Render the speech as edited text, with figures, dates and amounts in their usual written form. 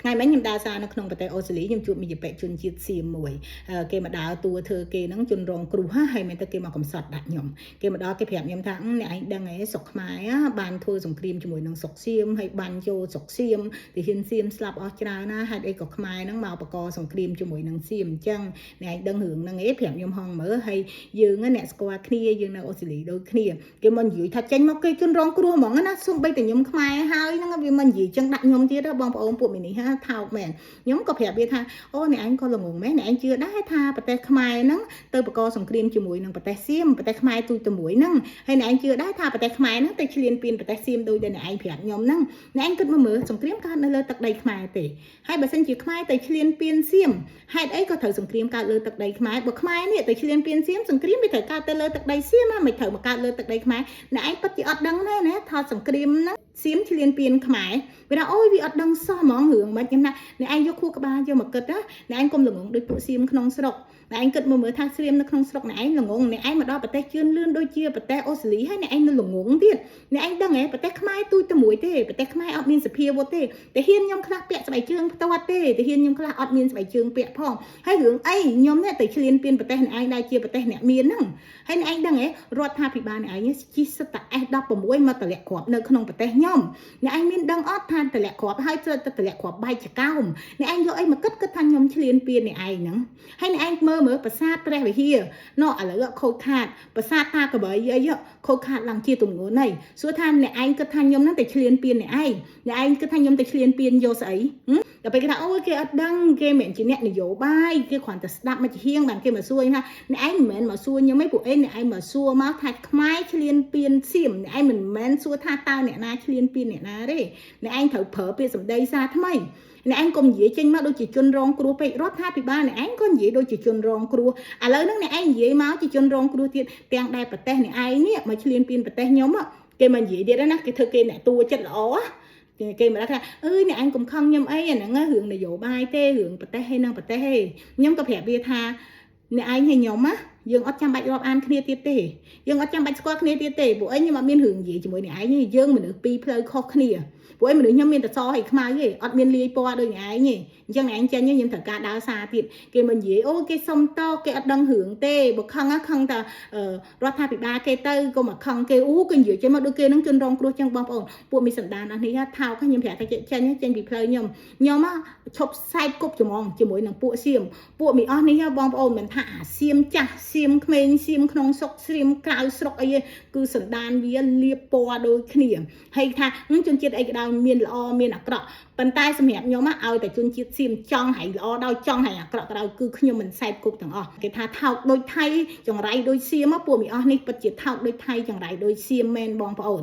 ថ្ងៃមិញខ្ញុំដើរសារនៅក្នុងប្រទេសអូស្ត្រាលីខ្ញុំជួបមីយបិជនជាតិសៀមមួយគេមកដើរតួធ្វើគេហ្នឹងជនរងគ្រោះហើយមែនទៅគេមកកំសត់ដាក់ខ្ញុំគេមកដល់គេប្រាប់ខ្ញុំថាអ្នកឯងដឹងអីស្រុកខ្មែរបានធ្វើសង្គ្រាមជាមួយនឹងស្រុកសៀមហើយបានចូលស្រុកសៀមទាហានសៀមស្លាប់អស់ច្រើនណាហេតុអីក៏ខ្មែរហ្នឹងមកបកសង្គ្រាមជាមួយនឹងសៀមអញ្ចឹងអ្នកឯងដឹងរឿងហ្នឹងអីប្រាប់ខ្ញុំហងមើលហើយយើងអ្នកស្គាល់គ្នាយើងនៅអូស្ត្រាលីដូចគ្នាគេមកនិយាយថាចេញមកគេជនរងគ្រោះហ្មងណាសូម្បីតែខ្ញុំខ្មែរហើយហ្នឹងវាមកនិយាយចឹងដាក់ខ្ញុំទៀតបងប្អូនពួកមីនេះហាថោកមែនខ្ញុំក៏ប្រាប់វាថាអូអ្នកឯងក៏ល្ងងមែនអ្នកឯងជឿដែរថាប្រទេសខ្មែរហ្នឹងទៅបកសង្គ្រាមជាមួយនឹងប្រទេសសៀមប្រទេសខ្មែរទូចតែមួយហ្នឹងហើយអ្នកឯងជឿដែរថាប្រទេសខ្មែរហ្នឹងទៅឈ្លានពានប្រទេសសៀមដូចដែលអ្នកឯងប្រាប់ខ្ញុំហ្នឹងអ្នកឯងគិតមើលមើលសង្គ្រាមកើតនៅលើទឹកដីខ្មែរទេហើយបើសិនជាខ្មែរទៅឈ្លានពានសៀមហេតុអីក៏ត្រូវសង្គ្រាមកើតលើទឹកដីខ្មែរបើខ្មែរនេះទៅឈ្លានពានសៀមសង្គ្រាមវាត្រូវកើតទៅលើទឹកដីសៀមមិនត្រូវមកកើតលើទឹកដីខ្មែរអ្នកឯងពិតជាអត់ដឹងដែរណាថាសង្គ្រាមហ្នឹងសៀមឈ្លានពានខ្មែរវាថាអូយវាអត់ដឹងសោះហ្មងរឿងមិនខ្ញុំណាអ្នកឯងយកខួរក្បាលយកមកគិតណាអ្នកឯងកុំល្ងងដូចពួកសៀមក្នុងស្រុកអ្នកឯងគិតមើលមើលថាសៀមនៅក្នុងស្រុកអ្នកឯងល្ងងអ្នកឯងមកដល់ប្រទេសជឿនលឿនដូចជាប្រទេសអូស្ត្រាលីហើយអ្នកឯងនៅល្ងងទៀតអ្នកឯងដឹងហ៎ប្រទេសខ្មែរទូចតែមួយទេប្រទេសខ្មែរអត់មានសភាវុធទេទាហានខ្ញុំខ្លះពាក់ស្បែកជើងផ្ទាត់ទេទាហានខ្ញុំខ្លះអត់មានស្បែកជើងពាក់ផងហើយរឿងអីខ្ញុំនេះទៅឈ្លានពានប្រទេសអ្នកឯងដែលជាប្រទេសអ្នកមានហ្នឹងហើយអ្នកឯងដឹងហ៎រដ្ឋាភិបាលអ្នកឯងជិះសិតតែ S16 មកតម្លាក់គ្រាប់នៅក្នុងប្រទេសខ្ញុំអ្នកឯងមានដឹងអត់ថាតម្លាក់គ្រាប់ហើយទៅតម្លាក់គ្រាប់បែកចកោមអ្នកឯងយកអីមកគិតគិតថាខ្ញុំឈ្លានពានអ្នកឯងហ្នឹងហើយអ្នកឯងមើលមើលប្រាសាទព្រះវិហារណោះឥឡូវខូចខាតប្រាសាទតាក្របីអីខូចខាតឡើងជាទម្ងន់ហើយសួរថាអ្នកឯងគិតថាខ្ញុំហ្នឹងទៅឈ្លានពានអ្នកឯងអ្នកឯងគិតថាខ្ញុំទៅឈ្លានពានយកស្អីដល់ពេលគេថាអូយគេអត់ដឹងគេមិនមែនជាអ្នកនយោបាយគេគ្រាន់តែស្ដាប់មកជាហៀងបានគេមកសួរថាអ្នកឯងមិនមែនមកសួរខ្ញុំទេពួកអីអ្នកឯងមកសួរមកថាខ្មែរឈ្លានពានសៀមអ្នកឯងមិនមែនសួរថាតើអ្នកណាឈ្លានពានអ្នកណាទេអ្នកឯងត្រូវប្រើពាក្យសម្ដីសារថ្មីអ្នកឯងកុំនិយាយចេញមកដូចជាជនរងគ្រោះពេករដ្ឋាភិបាលអ្នកឯងក៏និយាយដូចជាជនរងគ្រោះឥឡូវហ្នឹងអ្នកឯងនិយាយមកជាជនរងគ្រោះទៀតទាំងដែលប្រទេសអ្នកឯងនេះមកឈ្លានពានប្រទេសខ្ញុំគេមកនិយាយទៀតណាគេធ្វើគេអ្នកតួចិត្តល្អគេមកថាអើយអ្នកឯងកុំខឹងខ្ញុំអីអាហ្នឹងរឿងនយោបាយទេរឿងប្រទេសហើយនឹងប្រទេសហេខ្ញុំក៏ប្រាប់វាថាអ្នកឯងហើយខ្ញុំណាយើងអត់ចាំបាច់រាប់អានគ្នាទៀតទេយើងអត់ចាំបាច់ស្គាល់គ្នាទៀតទេព្រោះអីខ្ញុំអត់មានរឿងនិយាយជាមួយអ្នកឯងទេយើងមនុស្សពីរផ្លូវខុសគ្នាព្រោះអីមនុស្សខ្ញុំមានតែសហើយខ្មៅទេអត់មានលាយពណ៌ដូចអ្នកឯងទេអញ្ចឹងអ្នកឯងចេញខ្ញុំត្រូវការដើរសារទៀតគេមកនិយាយអូគេសុំតគេអត់ដឹងរឿងទេបើខឹងខឹងតែរដ្ឋាភិបាលគេទៅក៏មកខឹងគេអូគេនិយាយចេញមកដូចគេនឹងជនរងគ្រោះចឹងបងប្អូនពួកមីសន្តានអស់នេះថោកខ្ញុំប្រាប់ថាចេញចេញពីផ្លូវខ្ញុំខ្ញុំឈប់សែបគប់ច្មងជាមួយនឹងពួកសៀមពួកមីអស់នេះបងប្អូនមិនថាអាសៀមចាស់សៀមក្មេងសៀមក្នុងស្រុកសៀមក្រៅស្រុកអីគឺសន្តានវាលៀបពណ៌ដូចគ្នាហើយថាជនជាតិអីក៏ដោយមានល្អមានអាក្រក់ប៉ុន្តែសម្រាប់ខ្ញុំឲ្យតែជនជាតិសៀមចង់ឲ្យល្អដោយចង់ឲ្យអាក្រក់ក៏ដោយគឺខ្ញុំមិនសែបគប់ទាំងអស់គេថាថោកដូចថៃចង្រៃដូចសៀមពួកមីអស់នេះពិតជាថោកដូចថៃចង្រៃដូចសៀមមែនបងប្អូន។